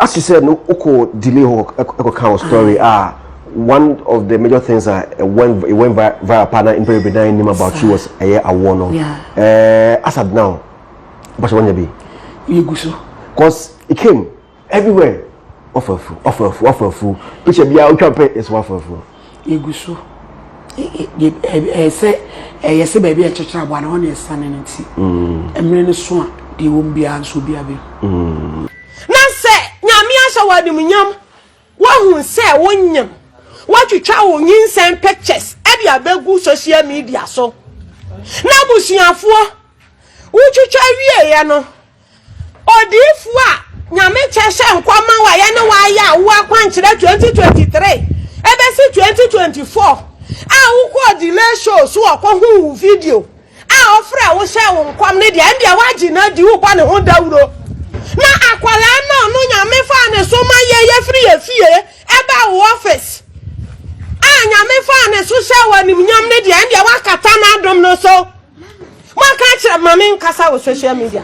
As you said no, wokɔ delay hɔ ɛkɔka wo story a, one of the major things a it went viral pa na nipa bebree na nim about you was ɛyɛ awoɔ no. As at now, bàṣẹ wọn nyɛ bi? Yɛgu so. 'Cause it came everywhere, ɔfɛfu, ɔfɛfu, ɔfɛfu picture bi a otwa pɛ ɛsɛ wafɛfu. Yɛgu so. Ɛyɛ sɛ ɛyɛ sɛ baabi a ɛkyekyere aboa no hɔ na ɛsane no, nti mmerɛ no so a, deɛ ɛwɔ mu biara nso obiara bɛhu. Na sɛ Nyame ahyɛ wɔ animuonyam, woahu sɛ wonyam, woatwitwa wo nyinsɛn pictures ɛde abɛgu social media so, na abusuafoɔ wotwitwa wieɛ no, odiifoɔ a Nyame kyɛ hyɛ nkɔma wa yɛ ne wayɛ a wo akwankyerɛ 2023 ɛbɛsi 2024 a wokɔɔ Delay show so, ɔkɔhu wo video a ɔfrɛ wo hyɛ wo nkɔm ne deɛ, ɛndeɛ woagye no adi, wobɔ ne ho dawuro, na akwalaa no, ɔno Nyame faa ne so ma yɛ yɛfiri yɛ fie ɛba wo office a Nyame faa ne so hyɛ wɔ animnyam ne deɛ, ɛndeɛ woakata n'adom no so. Moaka kyerɛ ma menkasa wɔ social media.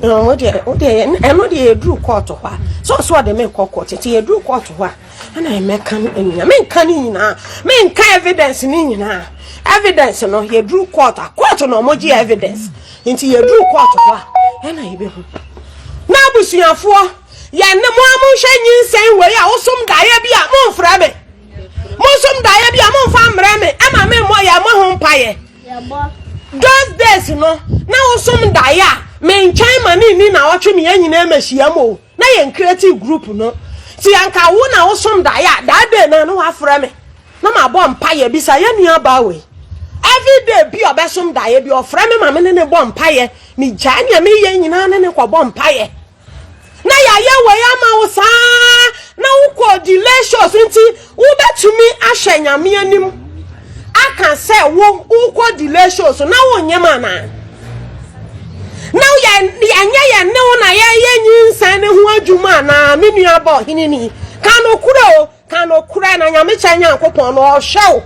Wo deɛ, ɛno deɛ, yɛduru court hɔ a, sɛ ɔsɛ ɔde me kɔ court, nti yɛduru court hɔ a ɛna yɛmɛka no nyinaa. Menka ne nyinaa, menka evidence ne nyinaa. Evidence no, yɛduru court a, court na ɔmogye evidence, nti yɛduru court hɔ a ɛna yɛbɛhu. Na abusuafoɔ, yɛne mo a monhwɛ nyinsɛn wei a wosom daeɛ bi a, momfrɛ me. Monsom daeɛ bi a, momfa mmerɛ me ɛma memmɔ yɛ mo ho mpayɛ. Those days no, na wosom daeɛ a, menkyɛn ma ne nni na ɔtwe me yɛn nyinaa mahyia mu o, na yɛn creative group no nti anka wo na wosom daeɛ a, that day na no wafrɛ me na mabɔ mpayɛ bisa yɛn nua baa wei. Every day bi ɔbɛsom daeɛ bi, ɔfrɛ me ma me ne ne bɔ mpayɛ. Megyae nea meyɛ nyinaa ne ne kɔbɔ mpayɛ. Na yɛayɛ wei ama wo saa na wokɔ Delay shows, nti wobɛtumi ahyɛ Nyame anim aka sɛ wo wokɔ Delay shows na wonyɛ ma anaa na yɛ yɛnyɛ yɛn ne wo na yɛyɛ nyinsɛn ne ho adwuma anaa? Me nua bɔ ɔhene ni, ka nokorɛ o, ka nokorɛ, na Nyame kyɛ Nyankopɔn no ɔhwɛ wo.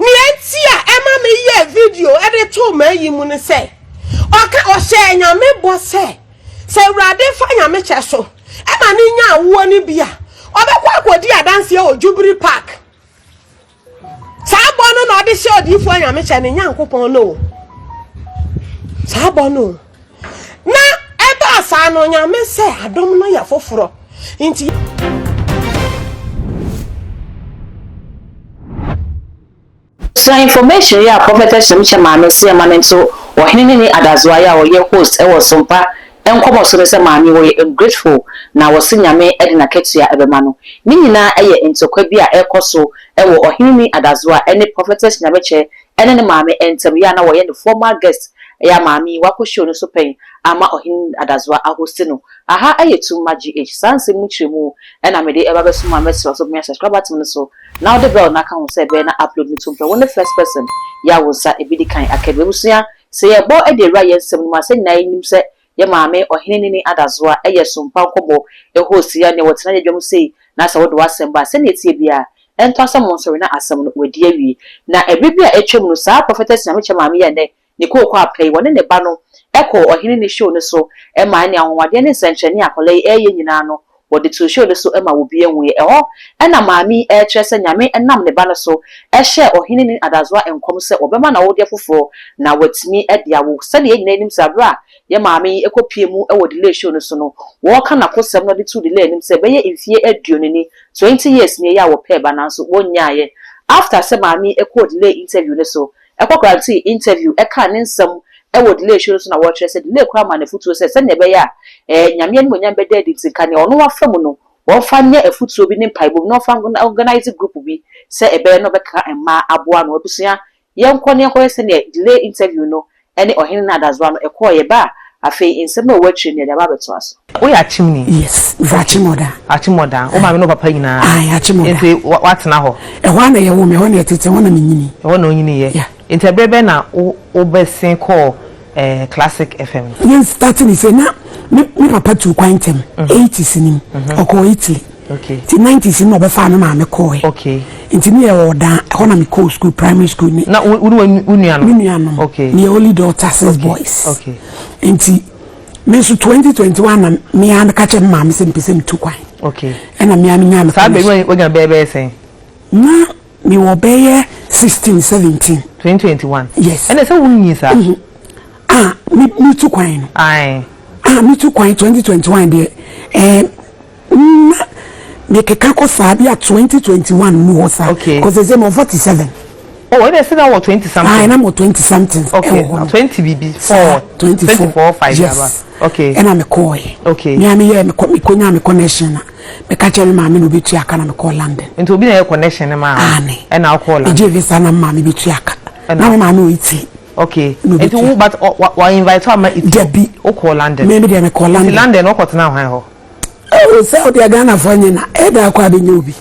Nea eti a ɛma me yɛ video ɛde to ma yi mu ne sɛ ɔka ɔhyɛ Nyame bɔ sɛ Awurade fa Nyame kyɛ so ɛma ne nya awoɔ no bi a, ɔbɛkɔ akɔdi adanseɛ wɔ Jubilee Park. Saa bɔ no na ɔde hyɛ odiyifoɔ Nyame kyɛ ne Nyankopɔn no o. Saa bɔ no o. Na ɛbaa saa no, Nyame sɛ adom no yɛ foforɔ nti. Sua information yi a Prophetess Nyamekye maame se ɛma no nto ɔhene ne ne adazoa yi a ɔyɛ host wɔ Sompa nkɔmmɔ so ne sɛ maame wɔyɛ ungrateful na wɔse Nyame de n'akatua ɛbɛma no. Ne nyinaa yɛ ntɔkwa bi a ɛrekɔ so wɔ ɔhene ne adazoa ne Prophetess Nyamekye ne ne maame ntam yi a na wɔyɛ ne former guest, ɛyɛ a maame yi wakɔ show no so pɛn ama ɔhene adazoa ahost no. Aha yɛ Tumma GH. Saa nsɛm mu kyerɛmu ɛna mede ɛba bɛso mu a, mɛsrɛ so bɛnya subscribe button no so na wode bell no aka ho sɛ ɛbɛyɛ na upload no to mpɛ wo ne first person yɛ a wo nsa ebi di kan aka bi. Abusua, sɛ yɛbɔ de awura yɛn nsɛm no mu a, sɛ nyinaa yɛnim sɛ yɛ maame ɔhene nini adazoa ɛyɛ Sompa nkɔmmɔ ɛhost ya nea wɔtena yɛ dwam sei, na sɛ wode w'asɛm ba a, sɛnea ɛtie biara ɛntɔ asɛm nsɔre na asɛm no wadi awie. Na ɛberɛ bi a atwam no, saa Prophetess Nyamekyɛ maame yɛ nnɛ ne kooko apɛ yi, wɔne ne ba no ɛkɔ ɔhene ne show no so ɛma ɛne anwanwadeɛ ne nsɛnkyerɛnne akwadaa yi ɛreyɛ nyinaa no, wɔde to show no so ma obi ehu yɛ. Ɛhɔ ɛna maame yi ɛrekyerɛ sɛ Nyame ɛnam ne ba no so ɛhyɛ ɔhene ne adazoa nkɔm sɛ ɔbɛma n'awodeɛ foforɔ na watumi ɛde awo. Sɛdeɛ yɛn nyinaa anim sɛ abere a yɛ maame yi ɛkɔpie mu ɛwɔ Delay show no so no, wɔreka n'akosɛm no de to Delay anim sɛ ɛbɛyɛ mfie 20 ni, 20 years ni ɛyɛ a wɔpɛɛ ba nanso wɔnnyaeɛ. After sɛ maame yi ɛkɔɔ Delay interview no so, ɛkɔ grant interview, ɛka ne nsɛm ɛwɔ Delay show no so, na wɔrekyerɛ sɛ Delay koraa ma n'afutuo sɛ sɛnea ɛbɛyɛ a Nyame anim onyam bɛda adi nti, nka nea ɔno wafa mu no, wɔmfa nyɛ afutuo bi ne mpaebɔ mu na wɔmfa organize group bi sɛ ɛbɛyɛ na ɔbɛka mmaa aboa no. Abusua, yɛnkɔ ne yɛnkɔyɛ sɛnea Delay interview no ɛne ɔhene no adazoa no ɛkɔɔ. Yɛ ba a, afei nsɛm a ɛwɔ akyire no yɛde aba abɛtoa so. Woyɛ Akyemni? Yes, mfa Akyemɔda. Akyemɔda. Wo maame ne wo papa nyinaa? Aye, Akyemɔda. Nti woatena hɔ? Ɛhɔ a na yɛwɔ me, ɛhɔ na yɛtete, ɛhɔ na menyini. Ɛhɔ na onyini yɛ? Yeah. Nti ɛberɛ bɛn na wobɛsen kɔɔ Classic FM? Yɛn start ne sɛ na me papa tu kwan ntɛm 80s nim, ɔkɔɔ Italy. Nti 90s no na ɔbɛfaa me maame kɔɔɛ. Nti ne yɛwɔ ɔdan ɛhɔ na mekɔɔ school, primary school ne. Na wo ne wo nua no? Me nuanom. Meyɛ only daughter, six boys. Nti Me nso 2021 na me ara meka kyerɛ me maame sɛ mepɛ sɛ metu kwan. Okay. Ɛna me ara menyaa me Saa bere no wonya bɛyɛ bɛyɛ sɛn? Na mewɔ bɛyɛ 16, 17. 2021? Yes. Ɛna sɛ wonyi saa? Mm -hmm. Ah, me metu kwan no. Ae. Ah, metu kwan 2021 deɛ. Eh, Na mekeka kɔ saa bi a 2021 mu hɔ saa. Okay. Cause ɛsɛ mɔ 47. Oh, ɛna ɛsɛ na wɔ 20 something. Ah, ɛna mɔ 20 something. Okay, 20 bibi. 4. 24. 24, 5. Yes. Okay. Ɛna mekɔɔ yɛ. Okay. Me a meyɛ mekɔ mekɔnya me connection na meka kyerɛ me maame na obetua aka na mekɔɔ London. Nti obi na yɛ connection ne maa. Aane. Ɛna ɔkɔɔ London. Megye visa na maame betua aka. Na me maame wɔ Italy. Okay. Nti wo but wa invite wo ama Italy. Dabi. Wokɔɔ London. Me me deɛ mekɔɔ London. Nti London wokɔtena hwan hɔ? Oh, sɛ wode Ghanafoɔ nye na ɛda akɔ abɛnya obi.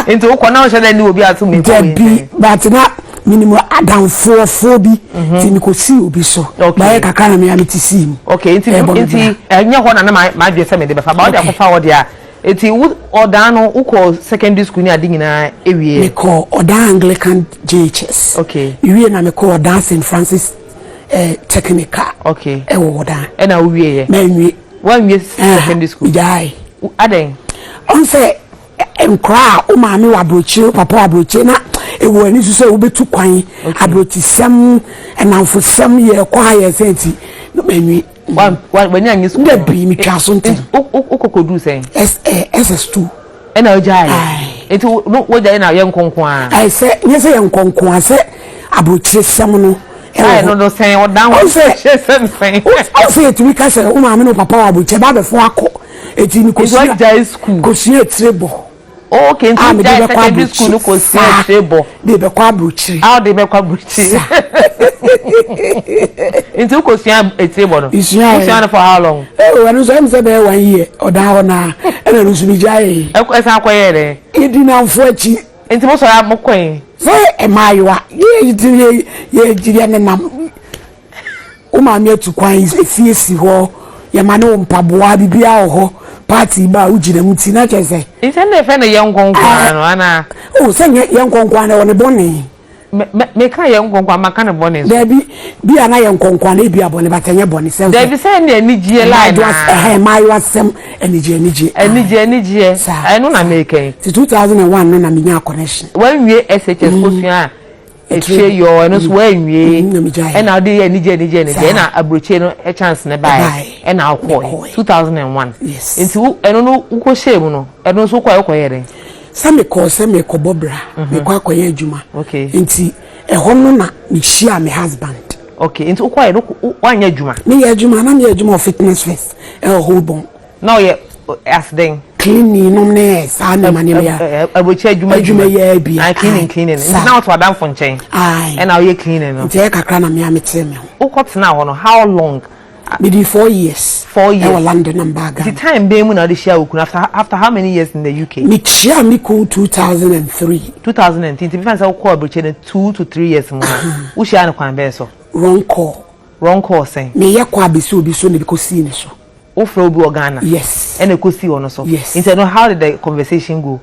Nti wokɔ na wohyɛ dɛ ne obi ato mu Dabi, but na menim adamfoɔfoɔ bi mhm. nti mekɔsii obi so. Bayɛ kakra na mea mete sii mu. Okay, nti nti ɛnyɛ hɔ na na madwe sɛ mede bɛfa ba wode akɔfa hɔ deɛ a nti wo ɔdan no wokɔ secondary school ne ade nyinaa ewie. Mekɔ ɔdan Anglican JHS. Okay. Mewie na mekɔ ɔdan St Francis eh, technical. Okay. Ɛwɔ hɔ daa. Ɛna wowie yɛ? Manwie. Wanwie secondary school? Gyae. Adɛn? Ɔn sɛ nkora a wo maame wɔ aburokyire wo papa wɔ aburokyire na ɛwɔ ani so sɛ wobɛtu kwan aburokyisɛm nnamfosɛm yɛ kɔ ha yɛ sɛ nti no manwie. W'ani annye sukuu? Dabi metwa so ntɛm. Wokɔkɔduru sɛn? SS2. Ɛna wogyaeɛ? Nti wogyaeɛ na yɛ nkonko a? Sɛ nyɛ sɛ yɛ nkonko a sɛ aburokyiresɛm no ɛwɔ hɔ. No sɛn ɔdan hɔ aburokyiresɛm sɛn? Ɔsɛ yɛtumi ka sɛ wo maame ne wo papa wɔ aburokyire ba abɛfo akɔ eti mi kosua kosua etire bɔ. Oh, okay, nti wogyae secondary school no kosua etire bɔ. De bɛkɔ aburokyire. A de bɛkɔ aburokyire. Nti wokosua etire bɔ no? Nsua yɛ. Wosua no for how long? Ee ɛno nso ɛmu sɛ bɛyɛ one year ɔdan hɔ naa ɛna ɛno nso mi gya yɛ. Ɛsan kɔ yɛ dɛ. Yɛdi nanfo akyi. Nti mo sɔrɔ a mo kɔ yi. Sɛ mmaayewa yɛ yɛ yɛ yɛ nenam. Wo maame atu kwan, efie si hɔ, yɛma ne wo mpaboa, biribiara wɔ hɔ, party ba a wogyina mu ti na kyerɛ sɛ. Nti ɛna yɛfrɛ no yɛnkɔ nkoa no anaa? Oh, sɛ nyɛ yɛnkɔ nkoa no ɛwɔ ne bɔne. Me me meka yɛnkɔ nkoa maka ne bɔne nso. Dabi, bi a na yɛnkɔ nkoa no ebi a bɔne but ɛnyɛ bɔne sɛ. Dabi sɛ ɛne anigyeɛ line naa. Ɛhɛn mmaayewa sɛm anigyeɛ anigyeɛ. Anigyeɛ anigyeɛ. Saa. Ɛno na meka yi. Ti 2001 no na menyaa connection. Wanwie SHS kosua a. Akyire yɔɔ ɛno nso woanwie ɛna wode yɛ anigye anigye anigye ɛna aburokyire no chance no baeɛ ɛna wokɔɛ 2001 nti wo ɛno no wokɔhyɛɛ mu no ɛno nso wokɔɛ wokɔyɛ dɛn? Sɛ mekɔɔ sɛ mekɔbɔ bra mekɔ akɔyɛ adwuma nti ɛhɔ no na mehyia me husband. Okay nti wokɔɛ no woanyɛ adwuma? Meyɛ adwuma na meyɛ adwuma wɔ fitness first ɛwɔ Holborn. Na ɔyɛ as dɛn? Cleaning nom ne saa nneɛma nneɛma ya. Aburokyire adwuma adwuma yɛ bi. Ah cleaning cleaning. Nti na ɔto adamfo nkyɛn. Ayi. Ɛna ɔyɛ cleaning no. Nti ɛyɛ kakra na mmea mi tee mi ho. Wokɔ tena hɔ no how long? Medi 4 years. 4 years. Ɛwɔ London na mbaa Ghana. Nti time bɛn mu na ɔde hyia wo kunu after after how many years in the UK? Mi hyia mi kun 2003. 2003 nti mi fa sɛ wokɔ aburokyire no 2 to 3 years mu na wohyia no kwan bɛn so? Wrong call. Wrong call sɛn? Meyɛ kɔ abesi obi so na ebi kɔ sii ne so. Wofrɛ obi wɔ Ghana? Yes. Ɛna ɛkɔsii ɔno so? Yes. Nti ɛno how did the conversation go?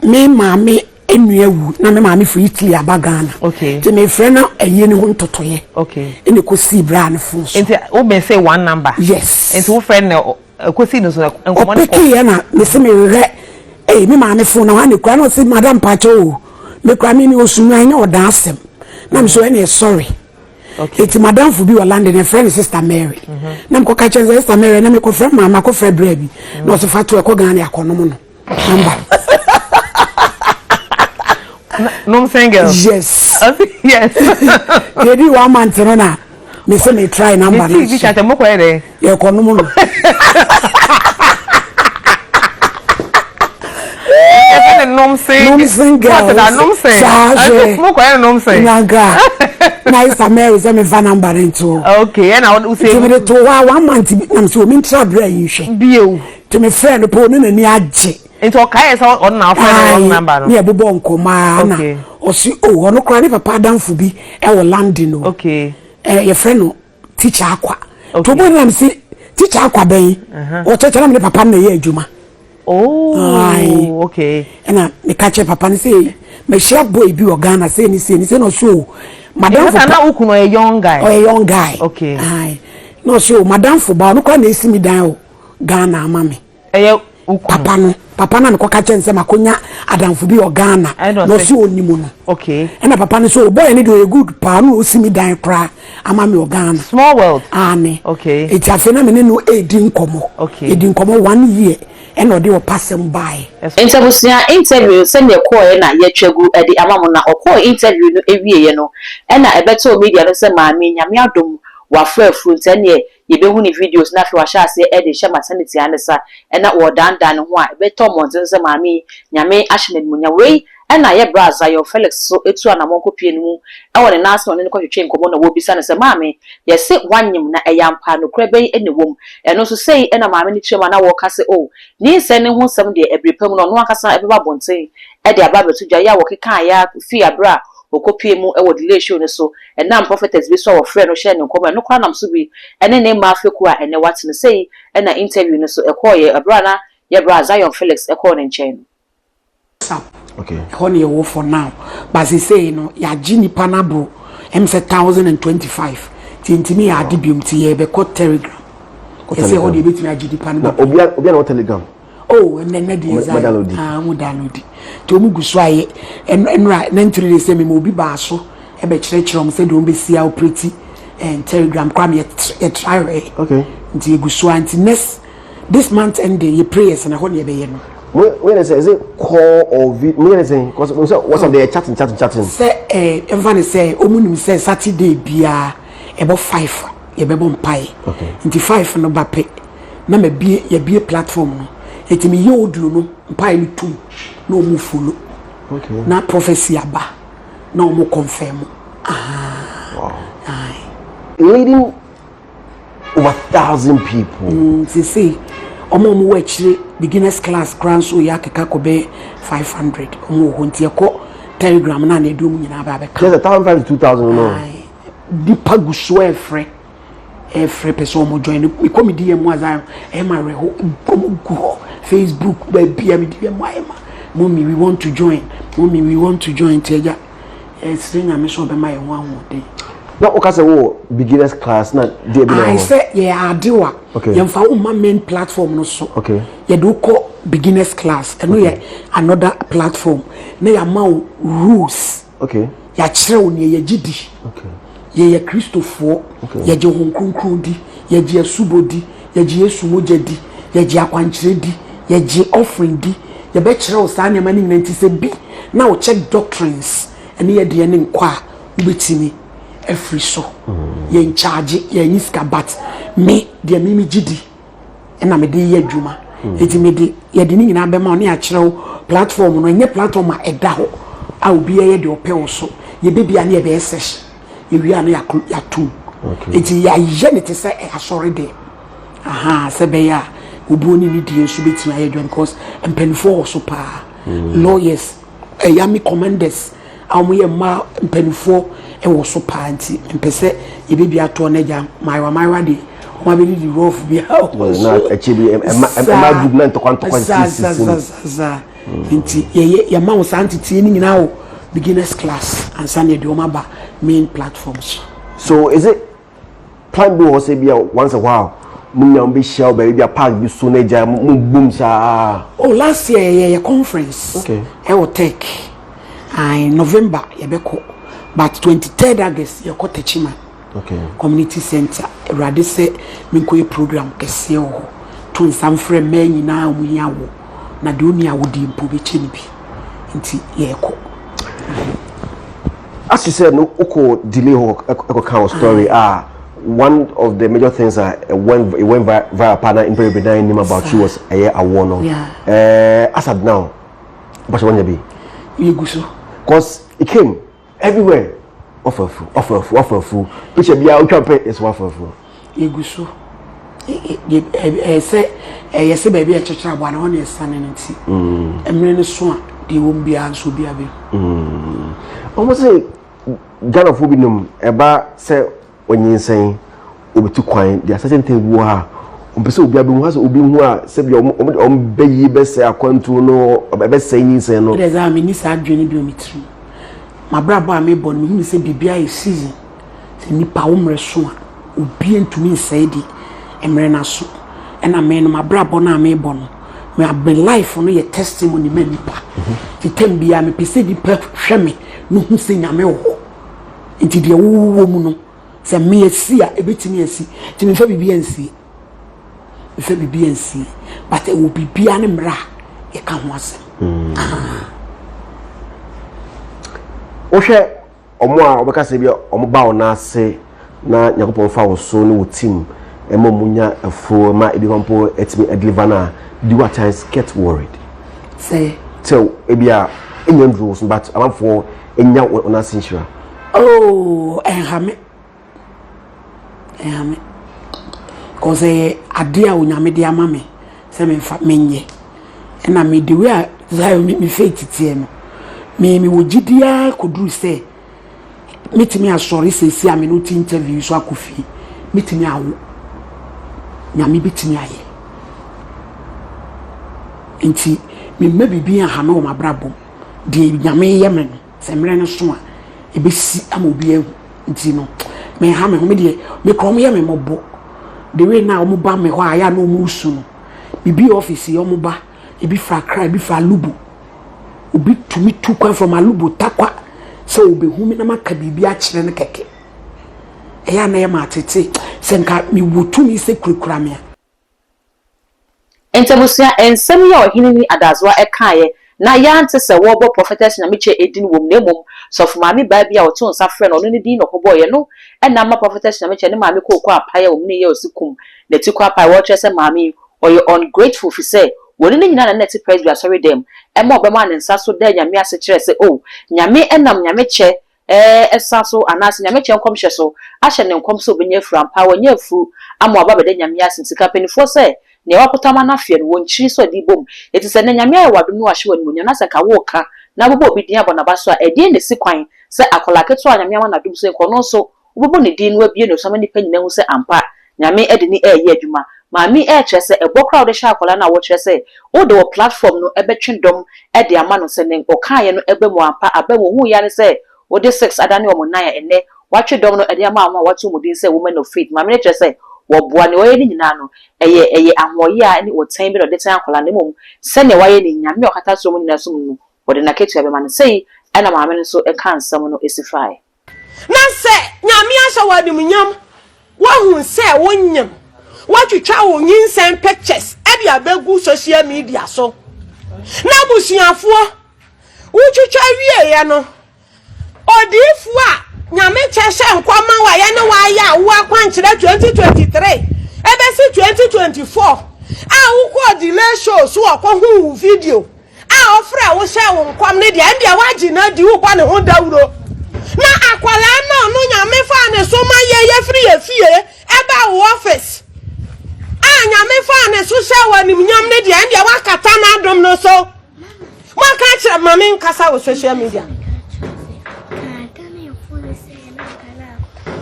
Me maame nua wu na me maame firi Italy aba Ghana. Okay. Nti mefrɛ na ɛyie ne ho ntotoyɛ. Okay. Ɛna ɛkɔsii braa no phone so. Nti wo bɛn say one number? Yes. Nti wofrɛ no ɛkɔsii no so nkɔmɔ no kɔ? Ɔpeke na mese mehwehwɛ ee me maame phone na hɔ a ne kura na ɔse madam pakyɛ o me kura me mi osunwan nyɛ ɔdan asɛm na me so ɛna sorry. Eti madamfo bi wɔ London yɛfrɛ no Sister Mary. Na mekɔka kyerɛ no sɛ Sister Mary na mekɔfrɛ maame akɔfrɛ berɛ bi. Na ɔsɛ fa to ɛkɔ Ghana akɔnom no. Namba. Nom single. Yes. Yes. Yɛdi one month no na me sɛ me try number no. Ne tii bi kyɛ sɛ mokɔyɛ dɛ. Yɛkɔnom no. Yɛfɛ ne nom sen. Nom sen girl. Nom sen. Saa hwɛ. Mokɔyɛ nom sen. Nyanka. Na Sister Mary sɛ mefa number no nto hɔ. Okay, ɛna wo sɛ. Nti mede to hɔ a one month bi nam sɛ omi ntra berɛ yi nhwɛ. Bio. Nti mefrɛ no po ne n'ani agye. Nti ɔkaeɛ sɛ ɔno na ɔfrɛ no wrong number no. Ne yɛbobɔ nkɔmmɔ a na ɔse o ɔno koraa ne papa adamfo bi ɛwɔ London o. Okay. Ɛ yɛfrɛ no Teacher Akwa. Okay. To bɔ nam se Teacher Akwa bɛn. Ɔkyerɛkyerɛ na me ne papa no na ɛyɛ adwuma. Oh, okay. Ɛna meka kyerɛ papa no sɛ Mahyia boy bi wɔ Ghana sei ne sei ne sei na ɔse o madamfo pa. Na wo kunu ɔyɛ young guy. Ɔyɛ young guy. Okay. Aye. Na ɔse o madamfo ba ɔno koraa na esi me dan o Ghana ama me. Ɛyɛ wo kunu. Papa no papa no a mekɔka kyerɛ no sɛ makonya adamfo bi wɔ Ghana na ɔse ɔnim no. Okay. Ɛna papa no sɛ o boy no deɛ ɔyɛ good paa ɔno na ɔsi me dan koraa ama me wɔ Ghana. Small world. Aane. Okay. Eti afei na me ne no edi nkɔmɔ. Okay. Yɛdi nkɔmɔ one year. Ɛna ɔde ɔpasɛm baeɛ. Nti abusua interview no sɛdeɛ ɛkɔɔeɛ na yɛatwa gu de ama mo na ɔkɔɔ interview no wieɛ no ɛna ɛbɛtɔɔ media no sɛ maame yi Nyame adom wafra afuru nti ɛneɛ yɛbɛhu ne videos na afei wahyɛ aseɛ de rehyɛ maternity anesa ɛna ɔredandan ne ho a ɛbɛtɔ mmɔnten so sɛ maame yi Nyame ahyɛ no animuonyam wei Ɛnna yɛ bra Zion Felix so tuu anamɔn kɔpuee no mu wɔ ne nan ase na ɔne no kɔtwetwee nkɔmmɔ na wɔrebisa no sɛ, Maame, yɛse woanyem na ɛyɛ ampa a, nokorɛ bɛn na ɛwɔ mu? Ɛno nso, sei na maame no kyerɛ mu a na wɔreka sɛ, Oh, nyinsɛn no ho nsɛm deɛ, ɛbere pa mu no, ɔno ankasa bɛba abɔnten de aba abɛto dwa. Yɛ a wɔkekaeɛ ara fii aberɛ a ɔkɔpuee mu wɔ Delay Show no so, ɛnam prophetess bi so a wɔfrɛɛ no hyɛɛ no nkɔm a ɛno koraa nam so bi ne ne mmaa fekuo a ɛnnɛ wate no. Sei na interview no so ɛkɔeɛ ɛberɛ a na yɛ bra Zion Felix kɔɔ ne nkyɛn no. WhatsApp ɛhɔ na yɛwɔ for now but sesei no yɛagye nipa no aboro ɛm sɛ 1025 nti yɛntumi yɛ ade biom nti yɛbɛkɔ telegram yɛsɛ ɛhɔ deɛ yɛbɛtumi agye nipa no bebree. Obi obi na wɔ telegram. Oh ɛnɛ nɛ deɛ ɛza ah wɔn download nti wɔn gu so ayɛ ɛnura ne ntiri de sɛ mema obi baa so ɛbɛkyerɛkyerɛ wɔn sɛ deɛ wɔn bɛsi a operate ɛn telegram koraa mi yɛ try hwɛ nti yɛgu so a nti next. This month ending yɛ prayers na ɛhɔ na yɛbɛyɛ no. Mo mo yɛ ne sɛ is it call or vi mo yɛ ne sɛ cause mo sɛ WhatsApp de yɛ chatting chatting chatting. Sɛ ɛɛ ɛnfa ne sɛ ɔmo nim sɛ Saturday biara ɛbɔ five yɛbɛbɔ mpae. Okay. Nti five no ba pɛ na ma bie yɛbie platform no nti me yɛ audio no mpae no tum na ɔmo follow. Okay. Na prophecy aba na ɔmo confirm. Ahaa. Wow. Aye. Leading over thousand people. Mm, sese wɔn a wɔwɔ akyire beginners class koraa nso yɛ akeka kɔ bɛyɛ 500 wɔn wɔ hɔ nti ɛkɔ telegram na na ɛde wɔn nyinaa ba abɛka. Just a thousand five to 2,000 no. Nipa gu so ɛfrɛ ɛfrɛ pɛ sɛ wɔn join no mekɔ me DM adza ɛyɛ ma awerɛho wɔn gu hɔ Facebook baabi a me DM ayɛ ma mommy we want to join mommy we want to join ti agya. Yɛsrɛ Nyame sɛ ɔbɛma yɛn ho ahoɔden. Na woka sɛ wowɔ beginners class na deɛ bi na wɔ hɔ. Ae sɛ yɛ ade wa. Okay. Yɛmfa wo mma main platform no so. Okay. Yɛde wo kɔ beginners class. Ɛno yɛ another platform. Na yɛama wo rules. Okay. Yɛakyerɛ wo nea yɛgye di. Okay. Yɛyɛ Kristofoɔ. Okay. Yɛgye Honhom Kronkron di. Yɛgye asubɔ di. Yɛgye Yesu mogya di. Yɛgye akwankyerɛ di. Yɛgye offering di. Yɛbɛkyerɛ wo saa nneɛma no nyinaa nti sɛ bi na wo check doctrines ɛne yɛ deɛ ne nkɔ a wobɛtumi afiri so. Yɛn charge yɛn nyi sika but me deɛ me me gye di ɛna mede yɛ adwuma. Nti mede yɛde ne nyinaa bɛma wo ne yɛakyerɛ wo platform no ɛnyɛ platform a ɛda hɔ a obiara yɛ deɛ ɔpɛ wɔ so. Yɛbɛbi a ne yɛbɛyɛ session yɛwie a ne yɛatom. Nti yɛayɛ ne te sɛ asɔre deɛ. Ahaa sɛ ɛbɛyɛ a obuo ne nidie nso bɛtumi ayɛ adwuma because mpanimfoɔ wɔ so paa mm. lawyers ɛyɛ army commanders a wɔyɛ mmaa mpanimfoɔ wɔ so paa nti mpɛ sɛ yɛbɛbi atoɔ no agya maayewa maayewa deɛ wɔn abɛdidi rɔf bi a wɔ so akyi bi ɛma group na ntɔkwa ntɔkwa sisi saa nti yɛyɛ yɛma wo saa nteteɛ no nyinaa wɔ beginners class ansa na yɛde wɔn aba main platform so. So is it Plan bi wɔ hɔ sɛ bi a once a while mo nyinaa mo bɛ hyia wɔ baabi bi a park bi so na agya mo bom saa. Oh last year yɛ yɛ conference. Okay. Ɛwɔ Tech. Ayi November yɛbɛkɔ but 23rd August yɛkɔ Techiman. Okay. Community center. Awurade sɛ menkɔyɛ program kɛseɛ wɔ hɔ. To nsa mfrɛ mmaa nyinaa a wɔn hia awo na deɛ ɔnni awodie mpo bɛkyɛ no bi. Nti yɛrekɔ. As you said no wokɔ delay hɔ ɛkɔ ka wo story a one of the major things a it went it went viral paa na mpɛ bebree na nim about you was ɛyɛ awoɔ no ɛɛ as at now bɔhyɛ wɔnyɛ bi. Yɛgu so. Cause it came everywhere wafa afu wafa afu wafa afu picture biara wotwa pɛ yɛ sɛ wafa afu. Yɛgu so. Ɛyɛ sɛ ɛyɛ sɛ baabi a ɛkyekyere aboa no hɔ na ɛsane no nti mmerɛ no so a deɛ ɛwɔ mu biara nso obiara bɛhu. Wɔn sɛ Ghanafoɔ binom ɛba sɛ ɔnyinsɛn obetu kwan there are certain things bi wɔ hɔ a Ɔmpɛ sɛ obiara bɛhu, asɛ obi hu a sɛbi ɔmo ɔmo ɔmo bɛyi bɛsɛe akwantuo no, ɛbɛsɛe nyinsɛn no. Ɛdɛ dza menni saa adwene no bi wɔ me tirim. M'abrabɔ a mebɔ no, mehu no sɛ biribiara yɛ season. Sɛ nipa wo mmerɛ so a, obiara ntumi nsɛe de mmerɛ no aso. Ɛna me no, m'abrabɔ no a mebɔ no, me life no yɛ testimony ma nipa. Nti tam biara mepɛ sɛ nipa hwɛ me na hu sɛ Nyame wɔ hɔ. Nti deɛ wowɔ mu no, Sɛ me asi a, ebetumi asi. Nti memfa biribi ansie. Memfa biribi ansie. But ɛwɔ biribiara ne mmerɛ a yɛka ho asɛm. Mm. Wohwɛ ɔmo a wɔbɛka sɛ bi ɔmo ba wɔn ase na Nyankopɔn fa wo so ne wo team ɛma ɔmo nya afuo ma ebi mpo ɛtumi ɛdeliver no a, do you at times get worried? Sɛ. Sɛ ebi a enya nduru wo so but amanfoɔ enya wɔn ase nhyira. Oh, ɛnha me. Ɛnha me. Cause ɛyɛ adeɛ a Onyame de ama me sɛ memfa menyɛ. Ɛna me the way a Zion me me faith teɛ no, me mewɔ gyidie ara kɔduru sɛ metumi asɔre seesie a me ne wo te interview so akɔ fie. Metumi awo. Nyame bɛtumi ayɛ. Nti memma biribi nha me wɔ m'abrabɔ mu. Deɛ Nyame yɛ me no. Sɛ mmerɛ no so a, ɛbɛsi ama obi ahu. Nti no, menha me ho. Me deɛ, me kora wɔyɛ me mmɔbɔ. The way na wɔn ba me hɔ a, ɛyɛ a na wɔn resu no. Bibi office yi, wɔn ba, ebi fra Accra, ebi fra Alubo. Obi tumi tu kwan from Alubo, Tarkwa, sɛ ɔbɛhu me na maka biribi akyerɛ no kɛkɛ. Ɛyɛ a na ɛyɛ me atete. Sɛ nka mewɔ tumi sɛ kurakura me a. Enti abusua, nsɛm yi a ɔhene ni Adazoa kaeɛ na yɛante sɛ wɔrebɔ Prophetess Nyamekyɛ edin wom na mmom sɔfo maame baa bi a ɔtoo nsa frɛɛ no ɔno ne din na ɔkɔbɔeɛ no na ama Prophetess Nyamekyɛ ne maame kooko apae a wɔmene yɛ ɔse kum n'atikɔ apae wɔrekyerɛ sɛ maame yi ɔyɛ ungrateful fisɛ wɔne no nyinaa na na ɛte Presby asɔredam ɛma ɔbɛmaa ne nsa so daa Nyame ase kyerɛɛ sɛ oh Nyame nam Nyamekyɛ Ɛsa so, anaasɛ Nyame kyɛ nkɔmhyɛ so, ahyɛ no nkɔm sɛ obenya afuru ampa, wanya afuru ama waba abɛda Nyame ase, nti ka mpaninfoɔ sɛ, nea wakota ama no afeɛ no, wɔnkyiri sɛ ɔde bom, enti sɛ nnɛ Nyame ayɛ wo adom na wahyɛ wo animuonyam, na sɛ nka woreka na wobɛbɔ obi din abɔ n'aba so a, ɛdeɛn na ɛsi kwan sɛ akwadaa ketewa a Nyame ama no adom sɛ nka ɔno nso wobɛbɔ ne din na wabue ne so ama nnipa nyinaa ahu sɛ ampa Nyame de ne reyɛ adwuma. Maame yi rekyerɛ sɛ ɛbɔ koraa a wode hyɛ akwadaa no a wokyerɛ sɛ wode wo platform no bɛtwe dɔm de ama no sɛ ne ɔkaeɛ no ba mu ampa aba mu. Ohuiɛ ara ne sɛ wode six adane wɔn nnan a ɛnnɛ woatwe dɔm no de ama wɔn a woato wɔn din sɛ Women of Faith. Maame no kyerɛ sɛ wɔboa nea ɔyɛ no nyinaa no ɛyɛ ɛyɛ ahoɔyea ne ɔtan bi na ɔde tan akwadaa no na mmom sɛnea wayɛ no yi Nyame a ɔkata soro mu nyinaa som no wɔde n'akatua bɛma no. Sei na maame no nso kaa nsɛm no si faeɛ. Na sɛ Nyame ahyɛ wo animuonyam, woahu sɛ wonyem, woatwitwa wo nyinsɛn pictures de abɛgu social media so, na abusuafoɔ wotwitwa wieɛ no, odiifoɔ a Nyame kyɛ hyɛ nkɔm ma wo a yɛne wo ayɛ a wo akwankyerɛ 2023 ɛbɛsi 2024 a wokɔɔ delay show so ɔkɔhuu wo video a ɔfrɛɛ wo hyɛɛ wo nkɔm no deɛ, ɛndeɛ woagye no adi, wobɔ ne ho dawuro. Na akwadaa no a ɔno Nyame faa ne so ma yɛ yɛfiri yɛ fie ɛbaa wo office a Nyame faa ne so hyɛɛ wo animuonyam no deɛ, ɛndeɛ woakata n'adom no so. Moaka akyerɛ ma me nkasa wɔ social media.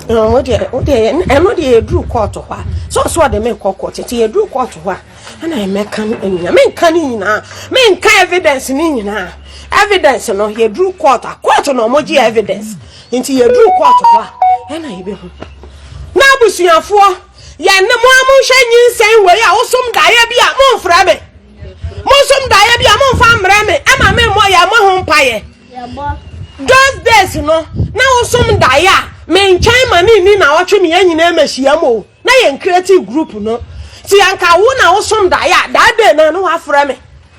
Ɛno deɛ yɛduru kɔɔto hɔ a sɛ ɔsɛ ɔde me kɔ kɔɔto nti yɛduru kɔɔto hɔ a Ɛna mɛka ne nyinaa menka ne nyinaa menka evidence ne nyinaa evidence no yɛduru court a court na wɔgye evidence nti yɛduru court hɔ a ɛna yɛbɛhu na abusuafoɔ yɛne mo a monhwɛ nyinsɛn wei a wosom daeɛ bi a momfrɛ me monsom daeɛ bi a momfa mmerɛ me ɛma me mmɔ yɛ mo ho mpaeɛ those days no na wosom daeɛ a mentwɛn ma ne nni na ɔtwe me yɛn nyinaa mɛhyia mu o Na yɛn create group no nti anka wo na wo som daeɛ a that day na na wafrɛ me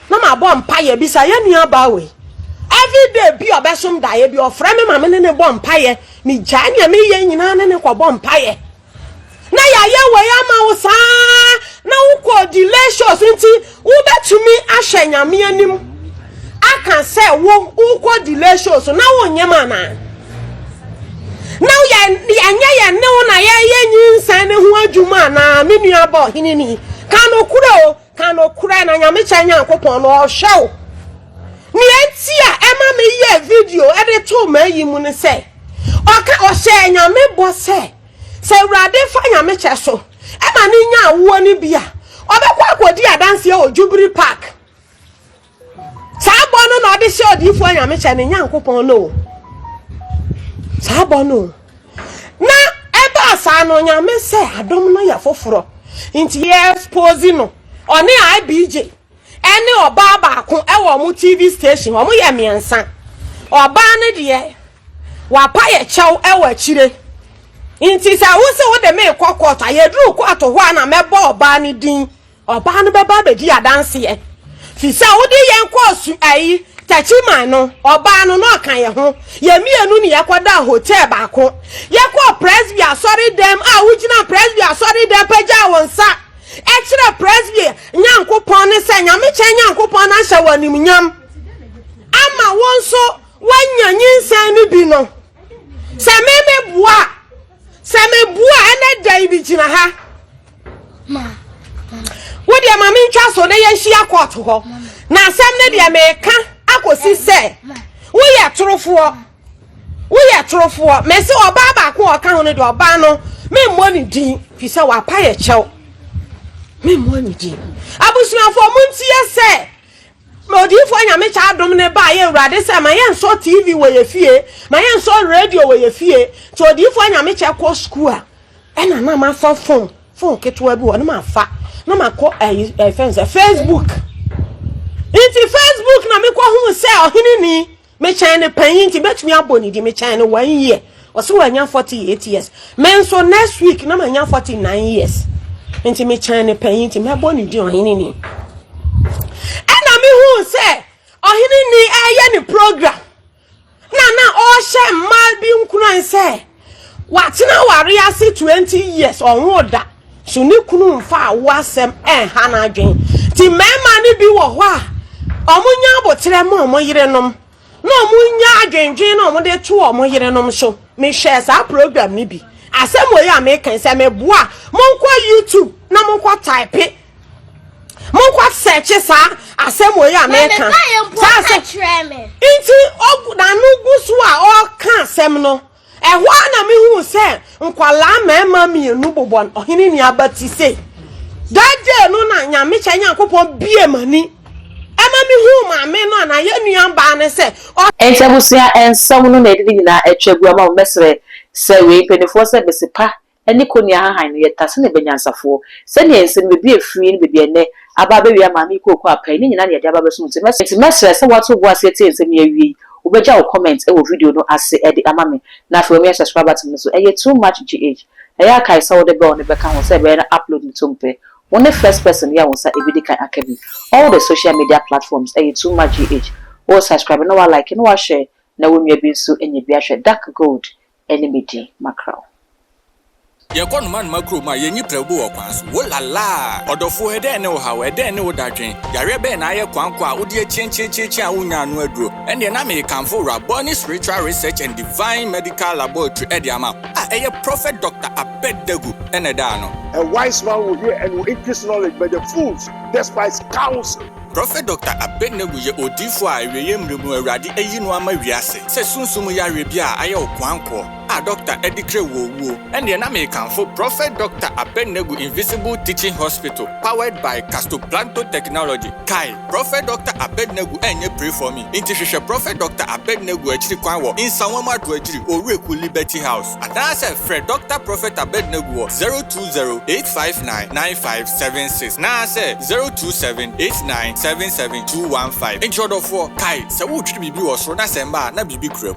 na ma bɔ mpaeɛ bisa yɛn nua baa wei every day bi ɔbɛsom daeɛ bi ɔfrɛ me ma me ne ne bɔ mpaeɛ me gyae nea meyɛ nyinaa ne ne kɔ bɔ mpaeɛ na yɛayɛ wei ama wo saa na wokɔ delay shows nti wobɛtumi ahwɛ nyame anim aka sɛ wo wokɔ delay shows na wonyɛ ma anaa Na yɛnyɛ yɛn ne wo na yɛyɛ nyinsɛn ne ho adwuma anaa me nua ba ɔhene ni ka nokorɛ o ka nokorɛ na nyame kyɛ nyankopɔn no ɔhwɛ wo nea enti a ɛma meyɛ video ɛde too m'ayi mu ne sɛ ɔka ɔhyɛɛ nyame bɔ sɛ sɛ awurade fa nyame kyɛ so. Ɛma no nya awoɔ no bi a, ɔbɛkɔ akɔdi adanseɛ wɔ Jubilee Park. Saa bɔ no na ɔde hyɛ odiyifoɔ Nyamekyɛ ne Nyankopɔn no o. Saa bɔ no o. Na ɛbaa saa no Nyame sɛ adom no yɛ foforɔ. Nti yɛ expose no. Ɔne IBJ ɛne ɔbaa baako ɛwɔ ɔmo TV station. Ɔmo yɛ mmiɛnsa. Ɔbaa no deɛ wapa yɛ kyɛw ɛwɔ akyire. Nti sɛ wo se wode me kɔ court a yɛduru court hɔ a na mɛbɔ ɔbaa no din. Ɔbaa no bɛba abɛdi adanseɛ, firi sɛ wode yɛn kɔɔ su ayi Techiman no, ɔbaa no na ɔka yɛn ho. Yɛn mmienu ne yɛkɔdaa hotel baako. Yɛkɔɔ Presby asɔredɛm a wogyina Presby asɔredɛm pagyaa wo nsa kyerɛ Presby Nyankopɔn ne sɛ Nyamekyɛn Nyankopɔn no ahyɛ wo animuonyam ama wo nso woanya nyinsɛn no bi no. Sɛ me meboa, sɛ meboa ɛnɛ da yi megyina ha. Wo deɛ ma mentwa so na yɛnhyia kɔɔto hɔ na asɛm no deɛ meka akɔsi sɛ woyɛ torofoɔ woyɛ torofoɔ mese ɔbaa baako a ɔka ho no deɛ ɔbaa no memmɔ ne din fi sɛ wapa yɛ kyɛw memmɔ ne din abusuafoɔ montie sɛ odiyifoɔ nyamekyɛ adom ne baa yɛ awurade sɛ ma yɛnsɔ tv wɔ yɛ fie ma yɛnsɔ radio wɔ yɛ fie nti odiyifoɔ nyamekyɛ kɔ sukuu a Ɛna na mafa phone phone ketewa bi wɔ na mafa na makɔ ɛyi ɛfɛn sɛ Facebook nti Facebook na mekɔ hu sɛ ɔhene ni mekyɛn ne panyin nti mɛtumi abɔ ne di mekyɛn ne one year ɔsɛ wanya 48 years me nso next week na manya 49 years nti mekyɛn ne panyin nti mɛbɔ ne di ɔhene ni ɛna mehu sɛ ɔhene ni ɛyɛ ne program na na ɔrehyɛ mmaa bi nkuran sɛ watena aware ase 20 years ɔnwo da so ne kunu mfa awo asɛm ɛnha n'adwen nti mmarima no bi wɔ hɔ a wɔn nya aboterɛ ma wɔn yerenom na wɔn nya adwendwen na wɔn de to wɔn yerenom so mehwɛ saa program no bi asɛm wɔ yi a meka sɛ meboa monkɔ youtube na monkɔ type monkɔ sɛkye saa asɛm wɔ yi a meka saa asɛm nti n'ano gu so a ɔreka asɛm no ɛhɔ a na mehu sɛ nkwalaa mmarima mmienu bobɔ ɔhene ni aba ti se that day no na nyame kyɛ nyankopɔn bie m'ani ɛma mehu maame no a na yɛ nua baa ne sɛ Enti abusua nsɛm no na yɛde ne nyinaa atwa agu ama mo. Mɛsrɛ sɛ wei mpaninfoɔ sɛ bese pa ne kɔnua ahahan no, yɛtase ne banyansafoɔ. Sɛdeɛ nsɛm baabi a ɛfiri ne baabi a ɛnnɛ aba abɛwia maame yi kooko apae ne nyinaa na yɛde aba abɛsom nti mɛsrɛ. Nti mɛsrɛ sɛ woato wo bo ase atie nsɛm yi awie yi, wobɛgya wo comment wɔ video no ase de ama me na afei wamia subscribe button no so. Ɛyɛ too much GH. Ɛyɛ a kae sɛ wode bell no bɛka ho sɛ ɛbɛyɛ na upload no tom pɛ. Wo ne first person yi a wo nsa ɛbɛdi kan aka bi. All the social media platforms ɛyɛ too much GH. Wo subscribe na wa like na wa share na wo nua bi nso anya bi ahwɛ. Dark Gold ne me din Mackerel. Yɛkɔ nomanoma kurom a, yɛnyi prɛwbo wɔ kwan so. Wo la laa! Ɔdɔfoɔ, ɛdɛn ne wo haw? Ɛdɛn ne wo dadwen? Yareɛ bɛn na ayɛ koankoa a wode akyiankyiankyiankyian a wonnya ano aduro? Ɛnneɛ na merekamfo Rabboni Spiritual Research and Divine Medical Laboratory de ama wo, a ɛyɛ Prophet Doctor Abednego na ɛda ano. A wise man will hear and will increase knowledge, but the fools despise counsel. Prɔfɛt Dɔkta Abednego yɛ odiyifo a awieeɛ mmerɛ mu Awurade ayi no ama wiase sɛ sunsum yareɛ bi a ayɛ wo koankoɔ a dɔkta adi krɛ wo owuo. Ɛnneɛ na merekamfo Prɔfɛt Dɔkta Abednego Invisible Teaching Hospital powered by Castoplanto Technology. Kae, Prɔfɛt Dɔkta Abednego ɛnyɛ pray for me, nti hwehwɛ Prɔfɛt Dɔkta Abednego akyiri kwan wɔ Nsawam Adoagyiri, Owureku Liberty House. Anaasɛ frɛ Dɔkta Prɔfɛt Abednego wɔ 020 859 9576 naasɛ 027 89 77 215. Enti ɔdɔfoɔ, kae, sɛ woretwere biribi wɔ soro na sɛ ɛmma a, na biribi kura mu.